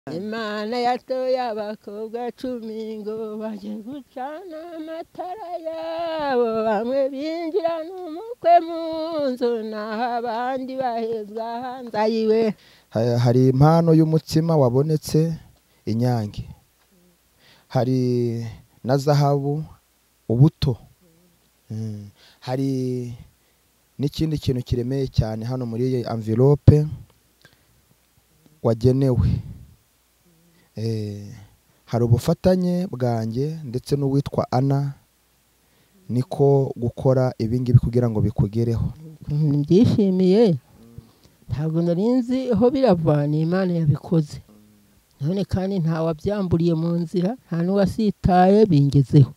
Imana yatoye abakobwa 10 ngo bajye gucana amatara yabo, bamwe binjira n'umukwe mu nzu naho abandi bahezwa hanze ayiwe. Hari impano y'umutsima wabonetse inyange, hari na zahabu ubuto, hari n'ikindi kintu kiremeye cyane hano muri iyi envelope wagenewe. Hari ubufatanye bwanjye ndetse n'uwitwa Ana, niko gukora ibingibi kugira ngo bikugereho. Mbyishimiye, ntabwo narinzi aho birava, ni Imana yabikoze. None kandi nta wabyamburiye mu nzira, nta n'uwasitaye, bingezeho.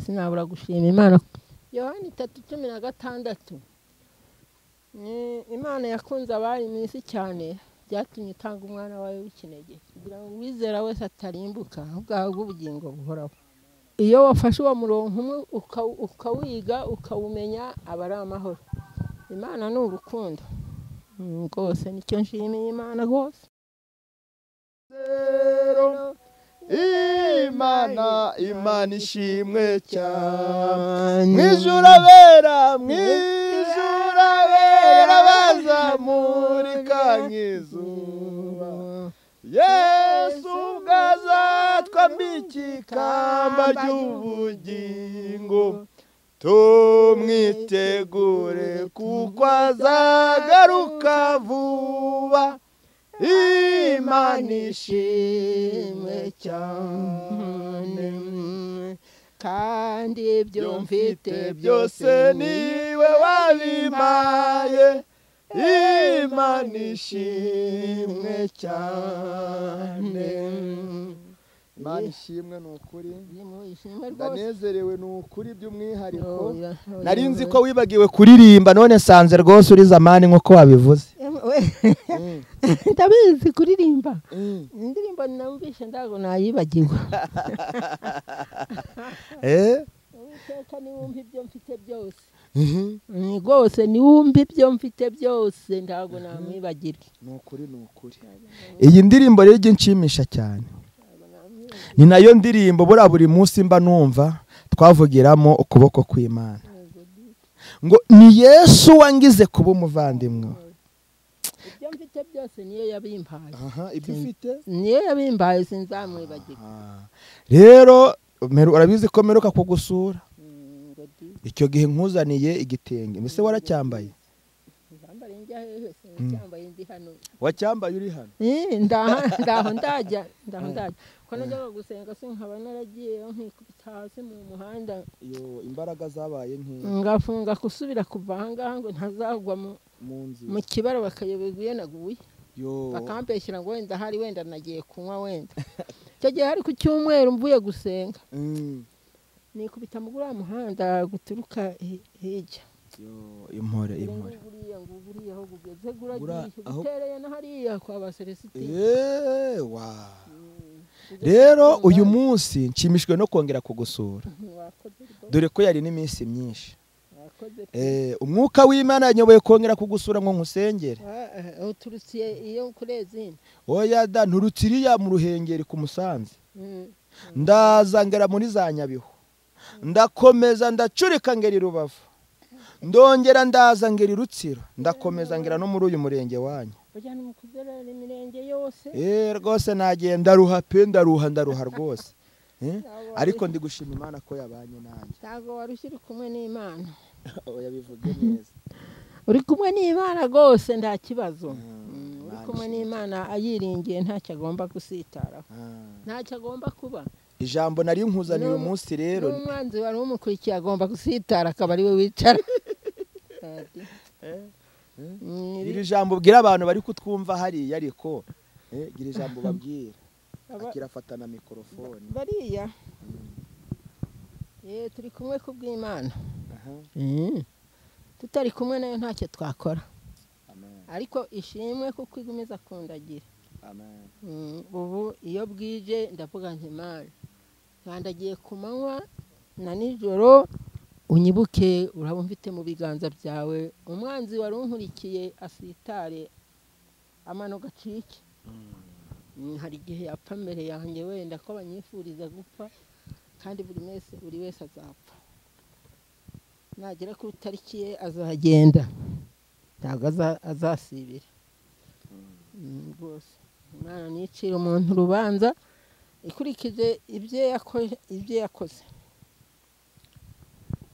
Sinabura gushima Imana. Yohana 3:16. Ni Imana yakunze abari mu isi cyane, byatumye itanga umwana wayo w'ikinege kugira ngo uwizera wese atarimbuka, ahubwo ahabwe ubugingo buhoraho. Iyo wafashe uwo murongo umwe ukawiga ukawumenya, aba ari amahoro. Imana ni urukundo rwose, nicyo nshimiye Imana rwose. Imana, Imana ishimwe cyane, mwijuru abera, mwijuru abera bazamurika nk'izuba, Yesu ubwo azatwambika ikamba ry'ubugingo, tumwitegure kuko azagaruka vuba. Imana ishimwe cyane, kandi ibyo mfite byose niwe wabimpaye. Imana ishimwe cyane. Imana ishimwe ni ukuri, ndanezerewe ni ukuri by'umwihariko. Nari nzi ko wibagiwe kuririmba, none nsanze rwose uri zamani nk'uko wabivuze. Ndabizi kuririmba, indirimbo namvishe ndago nayibagirwa. Uwiteka niwumva ibyo mfite byose, rwose niwumva ibyo mfite byose, ndago namwibagirwa. Ni ukuri, ni ukuri. Iyi ndirimbo rero ijya inshimisha cyane, ni nayo ndirimbo buriya buri munsi mba numva twavugiramo ukuboko kw'Imana, ngo ni Yesu wangize kuba umuvandimwe. Ibyo mfite byose niyo yabimpaye. Ibyo ufite niyo yabimpaye, sinzamwibagirwa. Rero urabizi ko meruka kugusura, icyo gihe nkuzaniye igitenge, mbese waracyambaye? Wacyambaye uri hano? Ndaho ndajya, ndaho ndajya. Ko najyaga gusenga sinkaba naragiye nkikubita hasi mu muhanda. Yo, imbaraga zabaye nke. Ngafunga kusubira kuva aha ngaha ngo ntazagwa mu kibara bakayoberwa iyo naguye. Bakampeshyira ngo wenda hari wenda nagiye kunywa wenda. Icyo gihe hari ku cyumweru mvuye gusenga. Nikubita mu guriya muhanda guturuka hirya. Yo, impore impore. Buriya aho kugeze guragiye gutereye na hariya kwa ba Celestine. Wa. Rero uyu munsi nshimishwe no kongera kugusura, dore ko yari n'iminsi myinshi. Umwuka w'Imana yanyoboye kongera kugusura ngo nkusengere. Uturutse iyo kuri Oya da, nturutsiriya mu Ruhengeri ku Musanze. Ndaza ngera muri za Nyabihu, ndakomeza ndacurika ngera i Rubavu, ndongera ndaza ngera i Rutsiro, ndakomeza ngera no muri uyu murenge wanyu. Rwose nagiye ndaruha pe, ndaruha ndaruha rwose. Ariko ndi gushima Imana ko yabanye nanjye. Ntabwo warushye uri kumwe n'Imana. Oya, bivuge neza. Uri kumwe n'Imana rwose nta kibazo. Uri kumwe n'Imana ayiringiye ntacyo agomba gusitaraho, ntacyo agomba kuba. Ijambo nari nkuzaniye uyu munsi rero, n'umwanzi wari umukurikiye agomba gusitara akaba ari we wicara. Iri jambo ubwira abantu bari kutwumva hariya, ariko gira ijambo babwira. Akirafata na mikrofone bariya. Turi kumwe kubw'Imana. Tutari kumwe nayo ntacyo twakora. Ariko ishimwe kuko igumeza kundagira. Ubu iyo bwije ndavuga nti Imana nkandagiye ku manywa na nijoro, unyibuke uraba mfite mu biganza byawe, umwanzi wari unkurikiye asitare amano gacike. Hari igihe yapfa mbere yanjye wenda ko banyifuriza gupfa, kandi buri wese azapfa. Nagera ku itariki ye azagenda, ntabwo azasibira rwose. Imana nicira umuntu urubanza ikurikije ibyo yakoze.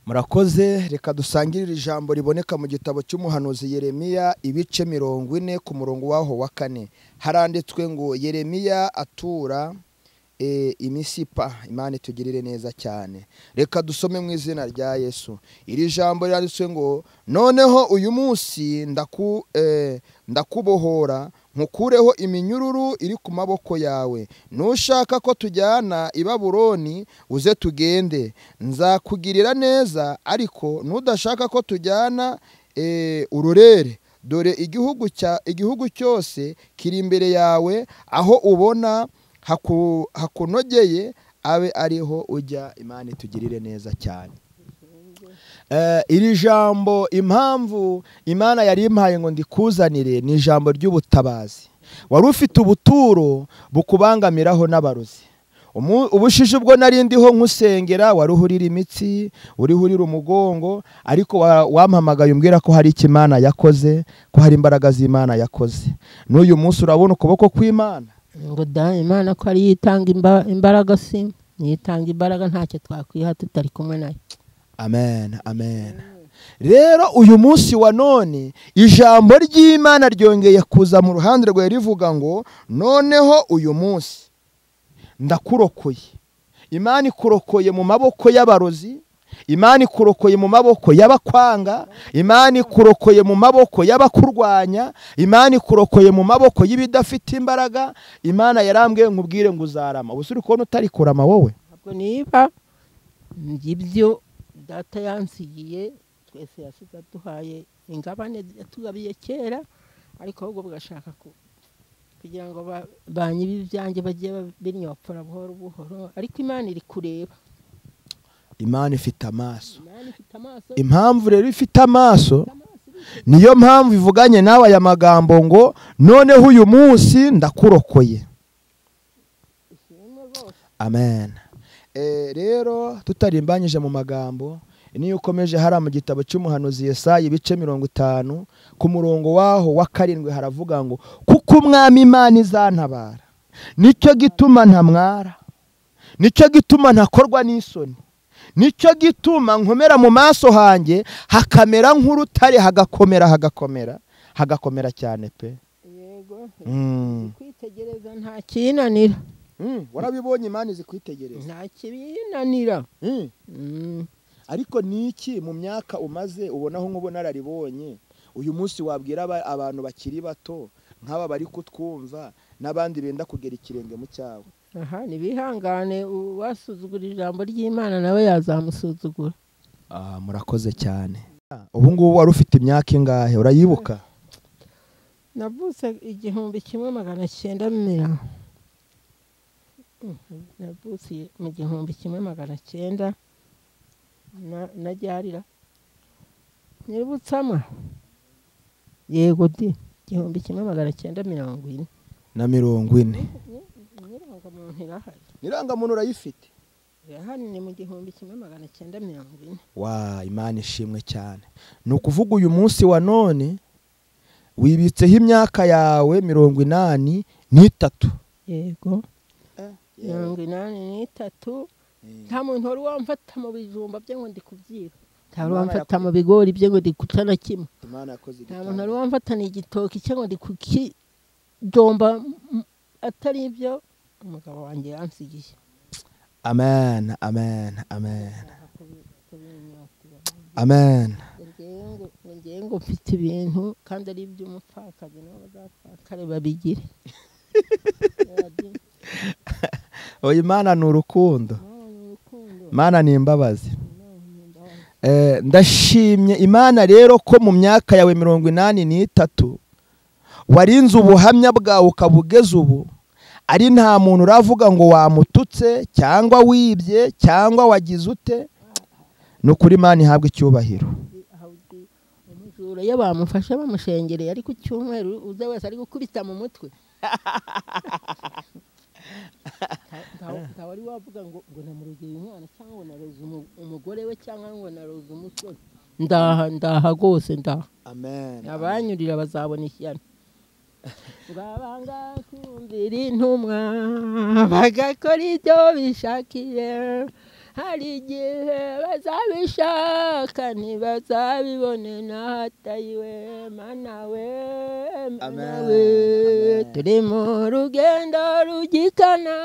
Murakoze. Reka dusangirire ijambo riboneka mu gitabo cy'umuhanuzi Yeremiya ibice 40 ku murongo waho wa 4. Haranditswe ngo Yeremiya atura imisipa. Imana itugirire neza cyane. Reka dusome mu izina rya Yesu. Iri jambo ryanditswe ngo noneho uyu munsi ndakubohora nkukureho iminyururu iri ku maboko yawe. Nushaka ko tujyana i Babuloni uze tugende, nzakugirira neza, ariko nudashaka ko tujyana ururere. Dore igihugu cyose kiri imbere yawe, aho ubona hakunogeye abe ariho ujya. Imana itugirire neza cyane. Iri jambo impamvu Imana yari impaye ngo ndikuzanire ni ijambo ry'ubutabazi. Wari ufite ubuturo bukubangamiraho n'abarozi. Ubushishi ubwo nari ndiho nkusengera, wari uhurira imitsi, uri hurira umugongo, ariko wampamagaye umbwira ko hari icyo Imana yakoze, ko hari imbaraga z'Imana yakoze. N'uyu munsi urabona ukuboko kw'Imana. Ngo da Imana ko ari yitanga imbaraga, si nitanga imbaraga ntacyo twakwiha tutari kumwe nayo. Amen, amen. Rero uyu munsi wa none ijambo ry'Imana ryongeye kuza mu ruhande rwe rivuga ngo noneho uyu munsi ndakurokoye. Imana ikurokoye mu maboko y'abarozi, Imana ikurokoye mu maboko y'abakwanga, Imana ikurokoye mu maboko y'abakurwanya, Imana ikurokoye mu maboko y'ibidafite imbaraga. Imana yarambwiye nkubwire ngo uzarama. Ubu uri kubona utari kurama wowe? Ntabwo niba ibyo data yansigiye twese yasize aduhaye ingabane yatugabiye kera, ariko ahubwo bugashaka kugira ngo banyibe ibyanjye bagiye binyopfora buhoro buhoro, ariko Imana iri kureba. Imana ifite amaso. Impamvu rero ifite amaso niyo mpamvu ivuganye nawe aya magambo ngo noneho uyu munsi ndakurokoye. Amen. Rero tutarimbanyije mu magambo, niyo ukomeje hari mu gitabo cy'umuhanuzi Yesaya ibice 50 ku murongo waho wa 7 haravuga ngo kuko umwami Imana izantabara, nicyo gituma ntamwara, nicyo gituma ntakorwa n'isoni, nicyo gituma nkomera mu maso hanjye hakamera nk'urutare, hagakomera hagakomera hagakomera cyane pe. Yego, kwitegereza nta kinanira. Warabibonye Imana izi kwitegereza nta kibinanira. Ariko niki mu myaka umaze ubonaho nk'ubunararibonye uyu munsi wabwira abantu bakiri bato nk'aba bari kutwumva n'abandi benda kugera ikirenge mu cyawe? Aha nibihangane, wasuzugura ijambo ry'Imana nawe yazamusuzugura. Murakoze cyane. Ubu ngubu wari ufite imyaka ingahe urayibuka? Navutse 1900, navutse mu 1900 najyarira nibutsama yego di 1940 na 40. Nirangamuntu irahari. Nirangamuntu urayifite? Irahari, ni mu 1940. Wa Imana ishimwe cyane. Ni ukuvuga uyu munsi wa none wibitseho imyaka yawe 83. Yego, 83. Nta muntu wari wamfata mu bijumba bye ngo ndi kubyiba, nta wari wamfata mu bigori bye ngo ndi kuca na kimwe, nta muntu wari wamfata igitoki cye ngo ndi kukijomba atari ibyo umugabo wanjye yansigiye. Amen, amen, amen, amen. Ngewe ngo mfite ibintu kandi ari iby'umupfakazi nabo bazapfakare babigire. Oya, Imana ni urukundo, Imana ni imbabazi. Ndashimye Imana rero ko mu myaka yawe 83 warinze ubuhamya bwawe ukabugeza ubu, ari nta muntu uravuga ngo wamututse cyangwa wibye cyangwa wagize ute. Nukuri Imana ihabwe icyubahiro. Umujura iyo bamufashe bamushengereye ariko cyumweru uze wese ari gukubita mu mutwe. Ntawari wavuga ngo namurogeye umwana cyangwa ngo naroze umugore we cyangwa ngo naroze umusore. Ndaha rwose ndaha. Amen. Abanyurira bazabona ishyano. Ngabanga kumvira intumwa bagakora ibyo bishakiye, hari igihe bazabishaka ntibazabibone n'ahatayiwe. Mana we, Mana we, turi mu rugendo rugikana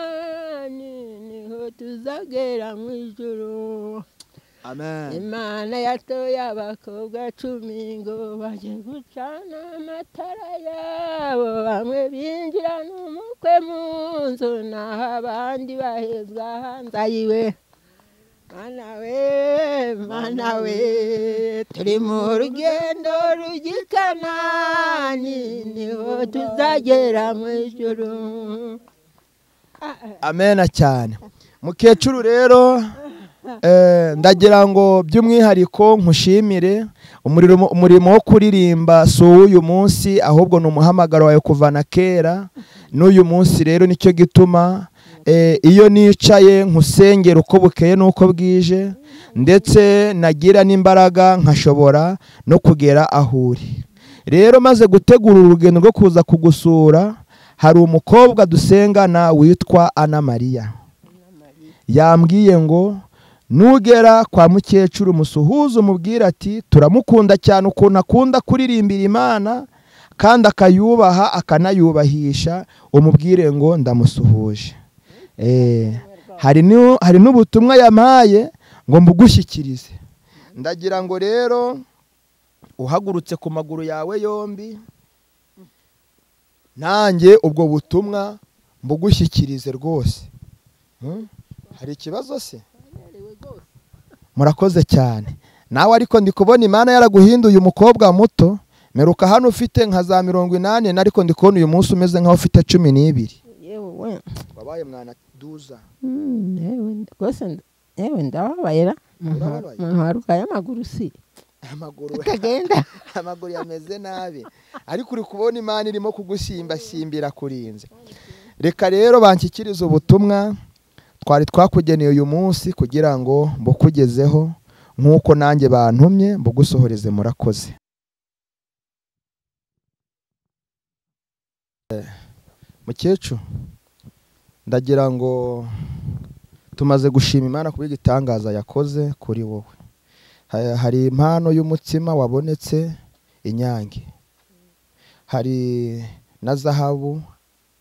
niho tuzagera mu ijuru. Amen. Imana yatoye abakobwa 10 ngo bajye gucana amatara yabo, bamwe binjira n'umukwe mu nzu naho abandi bahezwa hanze ayiwe. Mana we, Mana we, turi mu rugendo rugikana niho tuzagera mu ijuru. Amen cyane. Mukecuru rero ndagira ngo by'umwihariko nkushimire umurimo wo kuririmba si uyu munsi, ahubwo ni umuhamagaro wawe kuva na kera n'uyu munsi. Rero nicyo gituma iyo nicaye nkusengera uko bukeye n'uko bwije, ndetse nagira n'imbaraga nkashobora no kugera aho uri. Rero maze gutegura urugendo rwo kuza kugusura, hari umukobwa dusengana witwa Ana Maria, yambwiye ngo nugera kwa mukecuru musuhuze umubwira ati turamukunda cyane ukuntu akunda kuririmbira Imana kandi akayubaha akanayubahisha, umubwire ngo ndamusuhuje. Hari n'ubutumwa yampaye ngo mbugushyikirize. Ndagira ngo rero uhagurutse ku maguru yawe yombi, nanjye ubwo butumwa mbugushyikirize rwose. Hari ikibazo se? Murakoze cyane. Nawe ariko ndi kubona Imana yaraguhinduye umukobwa muto. Meruka hano ufite nka za 80, ariko ndi kubona uyu munsi umeze nkaho ufite 12. Yewe wabaye mwana duza. Yewe rwose, yewe ndababayera. Umuntu warwaye amaguru si amaguru atagenda, amaguru yameze nabi, ariko uri kubona Imana irimo kugusimbasimbira kurinze. Reka rero banshyikirize ubutumwa twari twakugeneye uyu munsi kugira ngo mbukugezeho nk'uko nanjye bantumye mbugusohoreze. Murakoze. Mukecuru, ndagira ngo tumaze gushima Imana kubw'igitangaza yakoze kuri wowe. Hari impano y'umutsima wabonetse inyange, hari na zahabu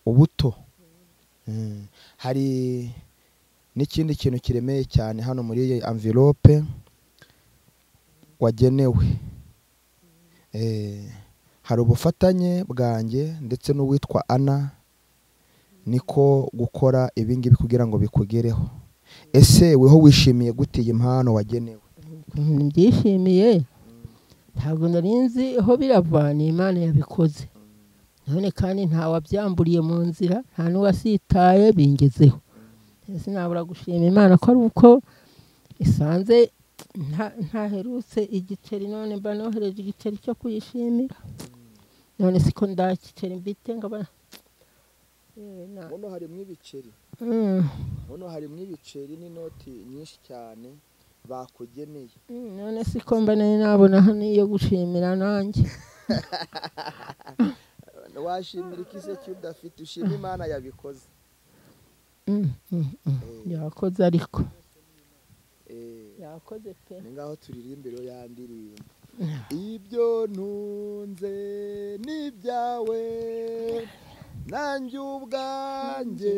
ubuto, hari n'ikindi kintu kiremeye cyane hano muri iyi envelope wagenewe. Hari ubufatanye bwanjye ndetse n'uwitwa Ana niko gukora ibingibi kugira ngo bikugereho. Ese weho wishimiye gute iyi mpano wagenewe? Mbyishimiye, ntabwo nari nzi aho birava, ni Imana yabikoze. None kandi ntawabyamburiye mu nzira, nta n'uwasitaye, bingezeho. Sinabura gushima Imana ko ari uko isanze ntaherutse igiceri, none mba nohereje igiceri cyo kuyishimira. None siko ndakiceri mbite ngaba. Muno harimo ibiceri. Muno harimo ibiceri n'inoti nyinshi cyane bakugeneye. None siko mba nari nabona hano iyo gushimira nanjye. Washimira iki se cyudafite? Ushima Imana yabikoze. Yakoze ariko. Yakoze pe. Ni ngaho turirimbiro ya ndirimbo. Ibyo ntunze n'ibyawe, nanjye ubwanjye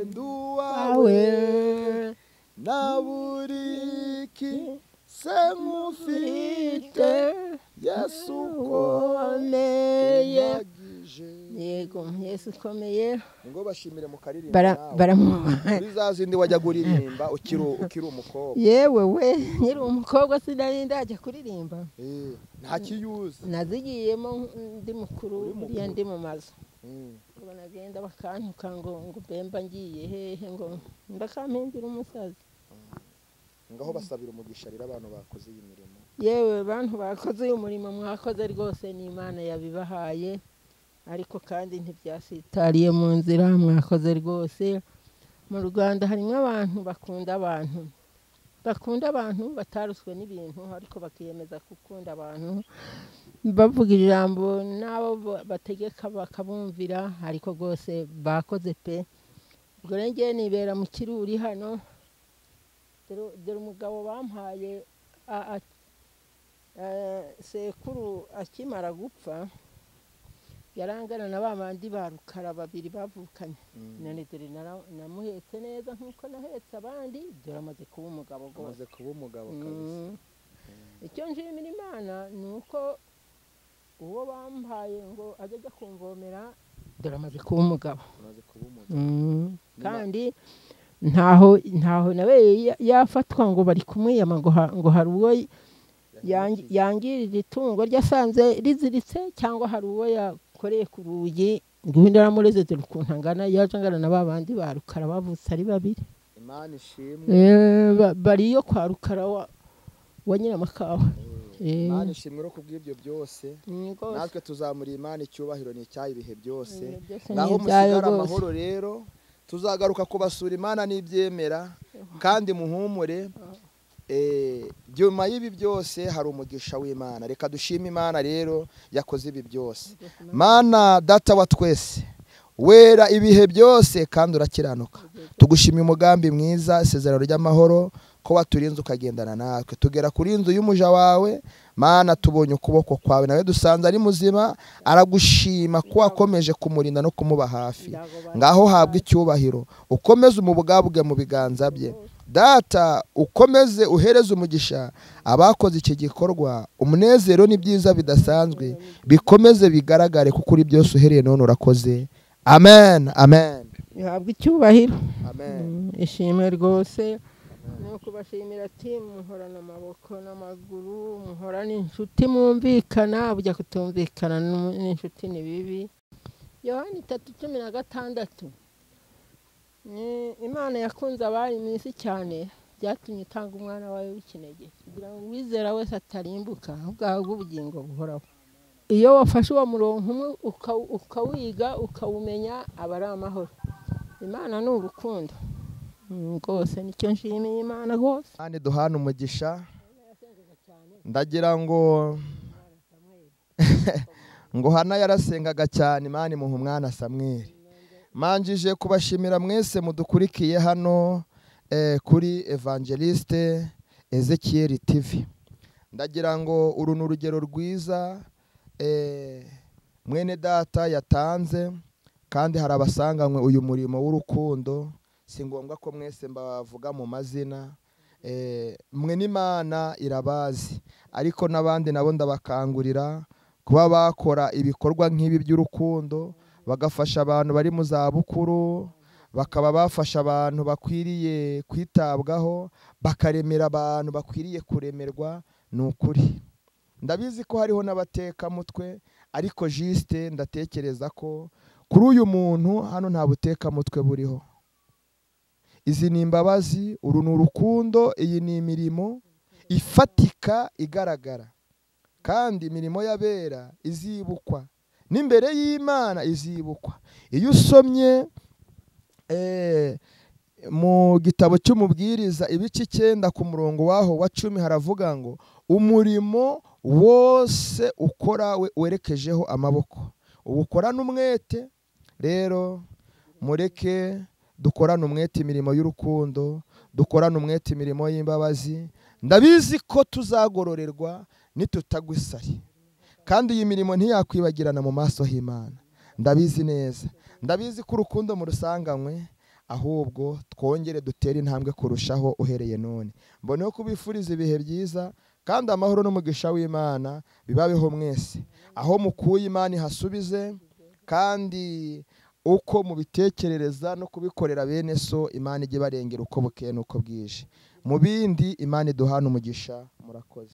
nduwawe, na buri se nkufite, Yesu ukomeye. Yego, Yesu ukomeye. Ngo bashimire mu karirimbo nawe. Muri za zindi wajya kuririmba ukiri umukobwa. Yewe we, nkiri umukobwa sinari ndajya kuririmba. Nta kiyuzi. Nazigiyemo ndi mukuru, buriya ndi mu mazu. Banagenda bakantuka ngo bemba ngiye hehe, ngo ndakampindura umusazi. Ngaho basabira umugisha rero abantu bakoze iyi mirimo. Yewe bantu bakoze uyu murimo mwakoze rwose, ni Imana yabibahaye. Ariko kandi ntibyasitariye mu nzira, mwakoze rwose. Mu Rwanda harimo abantu bakunda abantu, bakunda abantu bataruswe n'ibintu, ariko bakiyemeza gukunda abantu, bavuga ijambo n'abo bategeka bakabumvira, ariko rwose bakoze pe. Ubwo rero njyewe nibera mu Kiruri hano, dore umugabo bampaye sekuru akimara gupfa yarangana na ba bandi ba Rukara babiri bavukanye. None dore namuhetse neza nkuko nahetse abandi, dore amaze kuba umugabo rwose. Amaze kuba umugabo kabisa. Icyo nshimira Imana ni uko uwo bampaye ngo ajye ajya kumvomera, dore amaze kuba umugabo. Amaze kuba umugabo. Kandi ntaho nawe yafatwa ngo bari kumwiyama ngo hari uwo yangirira itungo ryasanze riziritse, cyangwa hari uwo yakoreye ku rugi ngo undi aramureze. Dore ukuntu angana, yaje angana na ba bandi ba Rukara bavutse ari babiri. Imana ishimwe. Bariyo kwa Rukara wa Nyiramakawa. Imana ishimwe ro kubw'ibyo byose. Natwe tuzamura Imana icyubahiro ni icyayo ibihe byose. Naho musigara amahoro rero, tuzagaruka kubasura Imana n'ibyemera, kandi muhumure. Nyuma y'ibi byose hari umugisha w'Imana. Reka dushime Imana rero yakoze ibi byose. Mana data wa twese, wera ibihe byose kandi urakiranuka, tugushimye umugambi mwiza, isezerano ry'amahoro, ko waturinze ukagendana natwe tugera kuri inzu y'umuja wawe. Mana tubonye ukuboko kwawe, nawe dusanze ari muzima, aragushima ko wakomeje kumurinda no kumuba hafi. Ngaho habwa icyubahiro, ukomeze umubugabwe mu biganza bye. Data ukomeze uhereze umugisha abakoze iki gikorwa, umunezero n'ibyiza bidasanzwe bikomeze bigaragare, kuko uri byose uhereye none urakoze. Amen, amen. Ihabwe icyubahiro. Amen. Ishimwe rwose. No kubashimira ati muhorana amaboko n'amaguru, muhorana inshuti mwumvikana, bujya kutumvikana n'inshuti ni bibi. Yohana 3:16. Ni Imana yakunze abari mu isi cyane, byatumye itanga umwana wayo w'ikinege kugira ngo uwizera wese atarimbuka, ahubwo ahabwe ubugingo buhoraho. Iyo wafashe uwo murongo umwe ukawiga ukawumenya, aba ari amahoro. Imana ni urukundo rwose, nicyo nshimiye Imana rwose. Kandi duhana umugisha. Ndagira ngo ngo Hana yarasengaga cyane, Imana imuha umwana Samweli. Manjije kubashimira mwese mudukurikiye hano kuri Evangeliste Ezekiel TV. Ndagira ngo uru ni urugero rwiza mwene data yatanze, kandi hari abasanganywe uyu murimo w'urukundo. Si ngombwa ko mwese mbavuga mu mazina, mwe n'Imana irabazi, ariko n'abandi nabo ndabakangurira kuba bakora ibikorwa nk'ibi by'urukundo, bagafasha abantu bari mu zabukuru, bakaba bafasha abantu bakwiriye kwitabwaho, bakaremera abantu bakwiriye kuremerwa. Ni ukuri ndabizi ko hariho n'abatekamutwe, ariko juste ndatekereza ko kuri uyu muntu hano nta butekamutwe buriho. Izi ni imbabazi, uru ni urukundo, iyi ni imirimo ifatika igaragara, kandi imirimo y'abera izibukwa n'imbere y'Imana izibukwa. Iyo usomye mu gitabo cy'umubwiriza ibice 9 ku murongo waho wa 10 haravuga ngo umurimo wose ukora werekejeho amaboko uwukorana umwete. Rero mureke dukorane umwete imirimo y'urukundo, dukorane umwete imirimo y'imbabazi. Ndabizi ko tuzagororerwa nitutagwa isari, kandi iyi mirimo ntiyakwibagirana mu maso h'Imana. Ndabizi neza, ndabizi ko urukundo mu rusanganywe, ahubwo twongere dutere intambwe kurushaho uhereye none. Mboneho kubifuriza ibihe byiza, kandi amahoro n'umugisha w'Imana bibabeho mwese. Aho mukuye Imana ihasubize, kandi uko mubitekerereza no kubikorera bene so, Imana ijye barengera uko bukeye n'uko bwije. Mu bindi Imana iduhana umugisha. Murakoze.